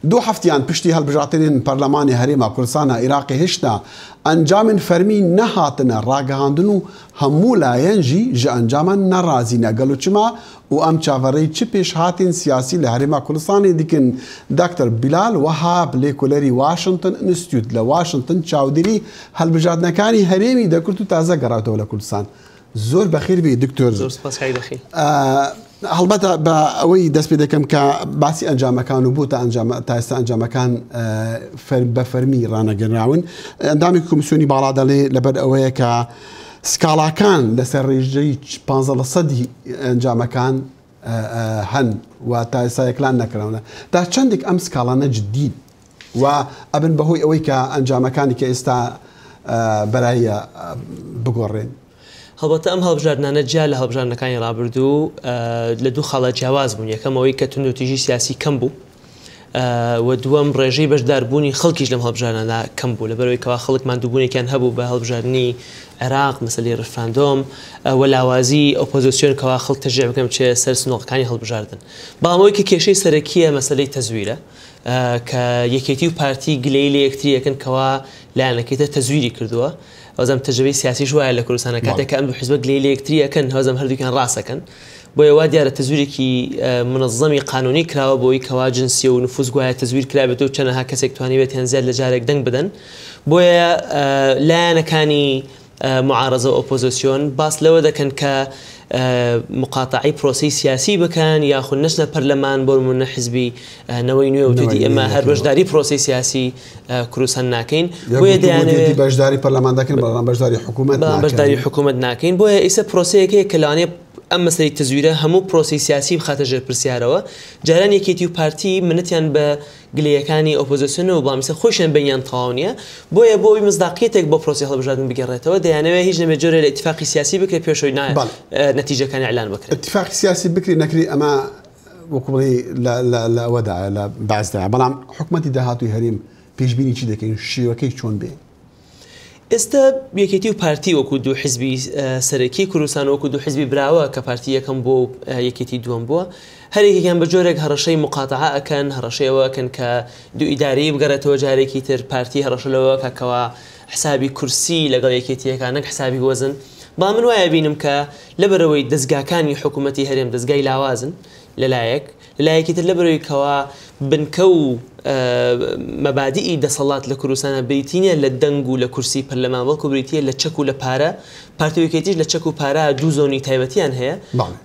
دوو هەفتیان پشتی هەڵبژارتنێن پەرلەمانی هەرێما کوردستانا ئیراقێ هێشتا ئەنجامێن فەرمی نەهاتنە ڕاگەهاندن و هەموو لایەن ژی ژ ئەنجامان نەڕازینە گەلو چما و ئەم چاڤەڕێی چ پێشهاتێن سیاسی لە هەرێما کوردستانێ دکن داکتەر بیلال وەهاب لێکۆلەری واشنتن ئینستیوت لە واشنتن چاودێری هەلبژاردنەکانی هەرێمی دەکرد و تازە گەڕاوتەوە لە کوردستان. زۆر بەخێر بێی دکتۆر. زۆر سپاس کاک دەخیل. هەڵبەتە بە ئەوەی دەست پێ دەکەم کە باسی ئەنجامەکان و بۆ تا ئەنجام تا ئێستا ئەنجامەکان بە فەرمی ڕانەگەنراون ئەندامی کۆمیسیۆنی باڵا دەڵێ لەبەر ئەوەیە کە سکاڵاکان لەسەر ڕێژەی 15 لە سەدی ئەنجامەکان هەن و تا ئێستا یەکلان نەکراونە تا چەندێک ئەم سکاڵانە جدین و ئەبن بەهۆی ئەوەی کە ئەنجامەکانی کە ئێستا بەراییە بگۆڕێن. هەڵبەتە ئەم هەڵبژاردنانە جیا لە هەڵبژاردنەکانی ڕابردوو لە دوو خاڵە جیاواز بوون، یەکەم ئەوەی کە توندوتیژی سیاسی کەم بوو و دووەم ڕێژەی بەشداربوونی خەڵکیش لەم هەڵبژاردنانە کەم بوو لەبەرئەوەی کەوا خەڵک ماندووبوونێکیان هەبوو بە هەڵبژاردنی عێراق، مەسەلەی ڕیفراندۆم و لاوازی ئۆپۆزیسیۆن کەوا خەڵک تەشجیع بکەن بچێ سەر سندوقەکانی هەڵبژاردن. بەڵام ئەوەی کە کێشەی سەرەکییە مەسەلەی تەزویرە کە یەکێتی و پارتی گلەیی لە یەکتری ئەکەن کەوا لایەنەکەی تر تەزویری کردووە. وازم تەجربەی سیاسیش وایە لە کوردستانە کاتێک کە ئەم دوو حیزبە گلەیی لە یەکتری ئەکەن هەوزم هەردووکیان ڕاست ئەکەن. بۆیە وا دیارە تەزویرێکی منەزەمی قانونی کراوە بۆی کەوا جنسیە و نفوز گوایە تەزویر کرابێت و چەنەها کەسێک توانیبێتیان زیاد لە جارێک دەنگ بدەن. بۆیە لایەنەکانی معارەزە و ئۆپۆزسیۆن باس لەوە دەکەن کە مقاتەعەی پرۆسەی سیاسی بکەن یاخود نەچنە پەرلەمان، بۆ نموونە حزبی نەوەی نوێ وتویەتی ئێمە هەر بەشداری پرۆسەی سیاسی کوردستان ناکەین، بۆیە دەیانەوێت بەشداری پەرلەمان دەکەن بەڵام بەشداری حکوومەت بەڵام بەشداری حکوومەت ناکەین. بۆیە ئیسە پرۆسەیەک هەیە کە لەوانەیە ئەم مەسەلەی تەزویرە هەموو پرۆسەی سیاسی بخاتە ژێر پرسیارەوە. جاران یەکێتی و پارتی منەتیان بە گلەیەکانی ئۆپۆزسیۆن و بەڵام ئیستا خۆیشیان بەینیان تەواو نیە، بۆیە بۆ ئەوەی مزداقیەتێک بۆ پرۆسەی هەڵبژاردن بگەڕێتەوە دەیانەوێت هیچ نەبێت جۆرێ لە ئیتفاقی سیاسی بکرێت پێش ئەوەی نەتیجەکان ئیعلان بکرێت. ئیتفاقی سیاسی بکرێ نەکرێ ئەمە وەکو بڵێی لە ئەوەدایە لە باسدایە، بەڵام حکومەتی داهاتووی هەرێم پێشبینی چی دەکەین شێوەکەی چۆن بێ؟ ئێستا یەکێتی و پارتی وەکو دوو حزبی سەرەکی کوردستان وەکو دوو حزبی براوە کە پارتی یەکەم بووە و یەکێتی دووەم بووە هەر یەکێکیان بە جۆرێک هەڕەشەی مقاتەعە ئەکەن هەڕەشەی ئەوە ئەکەن کە دوو ئیدارەیی بگەڕێتەوە جارێکی تر پارتی هەڕەشە لەوە ئەکا کەوا حسابی کورسی لەگەڵ یەکێتیەکە نەک حسابی وەزن بەڵام من وایە بینم کە لەبەرئەوەی دەزگاکانی حکوومەتی هەرێم دەزگای لاوازن لەلایەک لەلایەکی تر لەبەرئەوەی کەوا بنکە و مەبادیئی دەسەڵات لە کوردستانا بریتی نیە لە دەنگ و لە کورسی پەرلەمان بەڵکو بریتیە لە چەک و لە پارە، پارتی و یەکێتیش لە چەک و پارە دوو زۆنی تایبەتیان هەیە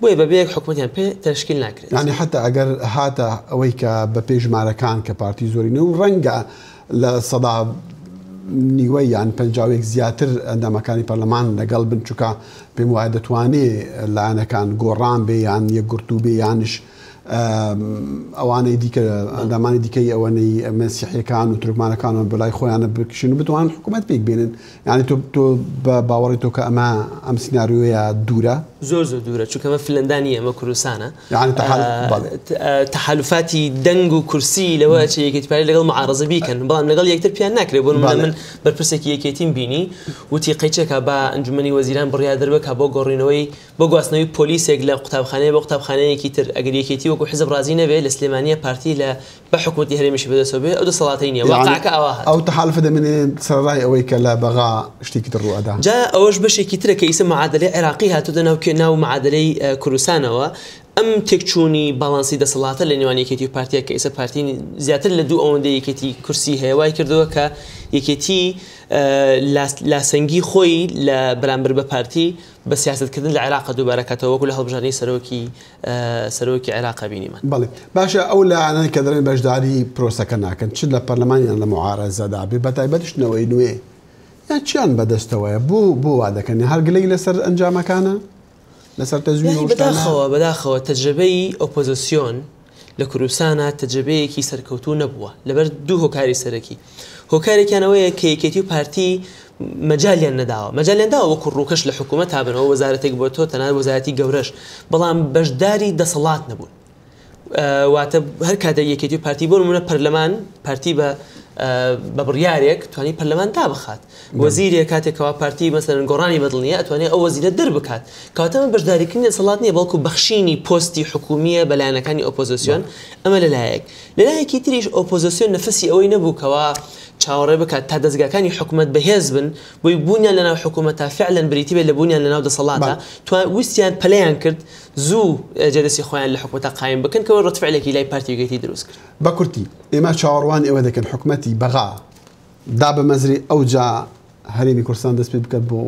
بۆیە بەبێ یەک حکومەتیان پێ تەشکیل ناکرێت. یانی حەتا ئەگەر هاتە ئەوەی کە بە پێی ژمارەکان کە پارتی زۆرینە و ڕەنگە لە نیوە یان 51 زیاتر ئەندامەکانی پەرلەمان لەگەڵ بن چونکە پێم وایە دەتوانێ لایەنەکان گۆڕان بێ یان یەکگرتوو بێ یانش ئەوانەی دیکە ئەندامانی دیکەی ئەوەنەی مەسیحیەکان و تورکمانەکان و بەلای خۆیانە بکشن و بتوانن حکوومەت پێک بێنن یعنی تۆ تۆ بە باوەڕی تۆ کە ئەمە ئەم سیناریۆیە دوورە؟ زۆر زۆر دوورە چونکە ئەمە فنلەندا نییە ئەمە کوردستانە یعنی تەحال بەڵێ تەحالفاتی دەنگ و کورسی لەوە ئەچێ یەکێتی پارتی لەگەڵ معارەزە بیکەن بەڵام لەگەڵ یەکتر پێیان ناکرێت بۆ نمونە من بەرپرسێکی یەکێتیم بینی وتی قەیچێکە با ئەنجومەنی وەزیران بڕیار دەربکا بۆ گۆڕینەوەی بۆ گواستنەوەی پۆلیسێک لە قوتابخانەیە بۆ قوتابخانەیەکی تر، ئەگەر یەکێتی وەکو حزب ڕازی نەبێ لە سلێمانییە پارتی لە بە حکومەتی هەرێمیشی بەدەستەوە بێ ئەو دەسەڵاتەی نییە، یەعنی واقعەکە ئاوا هات. ئەو تەحالفە دەمێنێ سەرەڕای ئەوەی کە لە بەغا شتێکی تر ڕوو ئەدا. جا ئەوەش بەشێکی ترە کە ئیسە معادەلەی عێراقی هاتۆتە ناو کێ ناو معادەلەی کوردستانەوە، ئەم تێکچوونی باڵانسی دەسەڵاتە لە نێوان یەکێتی و پارتیە کە ئیسە پارتی زیاتر لە دوو ئەوەندەی یەکێتی کورسی هەیە وای کردووە کە یەکێتی لاسەنگی خۆی لە بەرامبەر بە پارتی بە سیاسەت کردن لە عێراق دووبارە کاتەوە وەکو لە هەڵبژاردنی سەرۆکی سەرۆکی عێراق بینیمان. بەڵێ باشە ئەو لایەنانەی کە دەڵێن بەشداری پرۆسەکە ناکەن چ لە پەرلەمان یان لە موعارەزەدا بێ بەتایبەتیش نەوەی نوێ یان چیان بەدەستەوەیە بۆ بۆ وا دەکەن هەر گلەیی لەسەر ئەنجامەکانە لەسەر تەزویر یانی و شتانە؟ بەداخەوە بەداخەوە تەجرەبەی ئۆپۆزسیۆن لە کوردستانا تەجرەبەیەکی سەرکەوتوو نەبووە لەبەر دوو هۆکاری سەرەکی هۆکارێکیان ئەوەیە کە یەکێتی و پارتی مەجالیان نەداوە مەجالیان داوە وەکو ڕووکەش لە حکوومەت تا بن ئەوە وەزارەتێک بۆ تۆ تەنانەت وەزارەتی گەورەش بەڵام بەشداری دەسەڵات نەبوون واتە هەر کاتێک یەکێتی و پارتی بۆ نمونە پەرلەمان پارتی بە بە بڕیارێک توانی پەرلەمان دابخات. وەزیرێک کاتێک کەوا پارتی مەسەلەن گۆڕانی بەدڵ نییە ئەتوانێت ئەو وەزیرە دەربکات. کەواتە ئەمە بەشداریکردنی دەسەڵات نییە بەڵکو بەخشینی پۆستی حکومییە بە لایەنەکانی ئۆپۆزۆسیۆن ئەمە لەلایەک. لەلایەکی تریش ئۆپۆزۆسیۆن نەفەسی ئەوەی نەبوو کەوا چاوەڕێ بکات تا دەزگاکانی حکومەت بەهێز بن بۆی بوونیان لەناو حکومەتا فعلەن بریتی بێت لە بوونیان لەناو دەسەڵاتا توا ویستیان پەلەیان کرد زوو جێدەستی خۆیان لە حکومەتا قایم بکەن کەەوە ڕەتفعلێکی لای پارتی یەکێتی دروست کرد. بە کورتی ئێمە چاوەڕوانی ئەوە دەکەن حکومەتی بەغا دابمەزرێ ئەوجا هەرێمی کوردستان دەست پێ بکات بۆ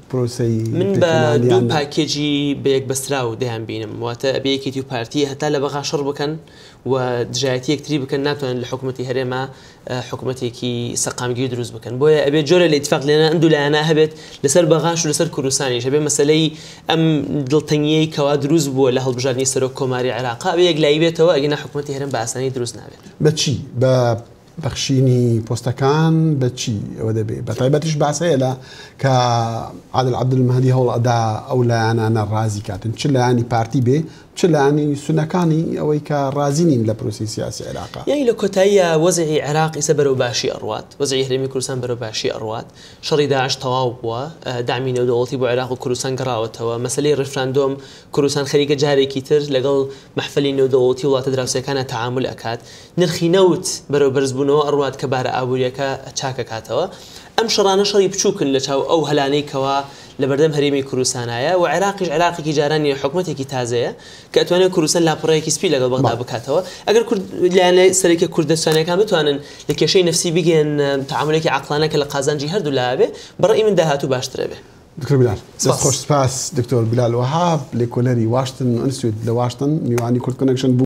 پرۆسەی من بە دوو پاکێجی بەیەکبەستراو دەیانبینم، واتە ئەبێ یەکێتی و پارتی هەتا لە بەغا شەڕ بکەن و دژایەتی یەکتری بکەن ناتوانن لە حکومەتی هەرێما حکومەتێکی سەقامگیر دروست بکەن، بۆیە ئەبێ جۆرە لە ئیتفاق لێنان ئەم دوو لایەنە هەبێت لەسەر بەغاش و لەسەر کوردستانیش، ئەبێ مەسەلەی ئەم دڵتەنگیەی کەوا دروست بووە لە هەڵبژاردنی سەرۆک کۆماری عێراقا ئەبێ یەکلایی بێتەوە ئەگینا حکومەتی هەرێم بە ئاسانی دروست نابێت. بە چی؟ بە بەخشینی پۆستەکان بە چی ئەوە دەبێ؟ بە تایبەتیش باس هەیە لە کە عادل عەبدولمەهدی هەوڵ ئەدا ئەو لایەنانە ڕازی کاتن چ لایەنی پارتی بێ چ لایەنی سونەکانی ئەوەی کە ڕازی نین لە پرۆسەی سیاسی عێراقا. یانی لە کۆتاییا وەزعی عێراق ئیسە بەرەو باشی ئەڕوات، وەزعی هەرێمی کوردستان بەرەو باشی ئەڕوات، شەڕی داعش تەواو بووە، دەعمی نێودەوڵەتی بۆ عێراق و کوردستان گەڕاوەتەوە، مەسەلەی ڕیفراندۆم کوردستان خەریکە جارێکی تر لەگەڵ مەحفەلی نێودەوڵەتی وڵاتە دراوسێکانا تەعامول ئەکات، نرخی نەوت بەرەو بەرزبوونەوە ئەڕوات کە بارە ئابوورییەکە چاک ئەکاتەوە. ئەم شەڕانە شەڕی بچووکن لە چاو ئەو هەلانەی کەوا لەبەردەم هەرێمی کوردستانایە و عێراقیش عێراقێکی جاران نییە حکومەتێکی تازەیە کە ئەتوانێت کوردستان لاپەڕەیەکی سپی لەگەڵ بەغدا بکاتەوە. ئەگەر کورد لایەنە سەرەکیە کوردستانیەکان بتوانن لە کێشەی نەفسی بگەن تەعامولێکی عەقڵانە کە لە قازانجی هەردوو لا بێ بە ڕەئی من داهاتوو باشتر ئەبێ. دکتۆر بلال دەست خۆش سپاس. دکتۆر بلال وەهاب لێکۆلەری واشتن ئەنستیتوت لە واشتن میوانی کورد کۆنێکشن بوو.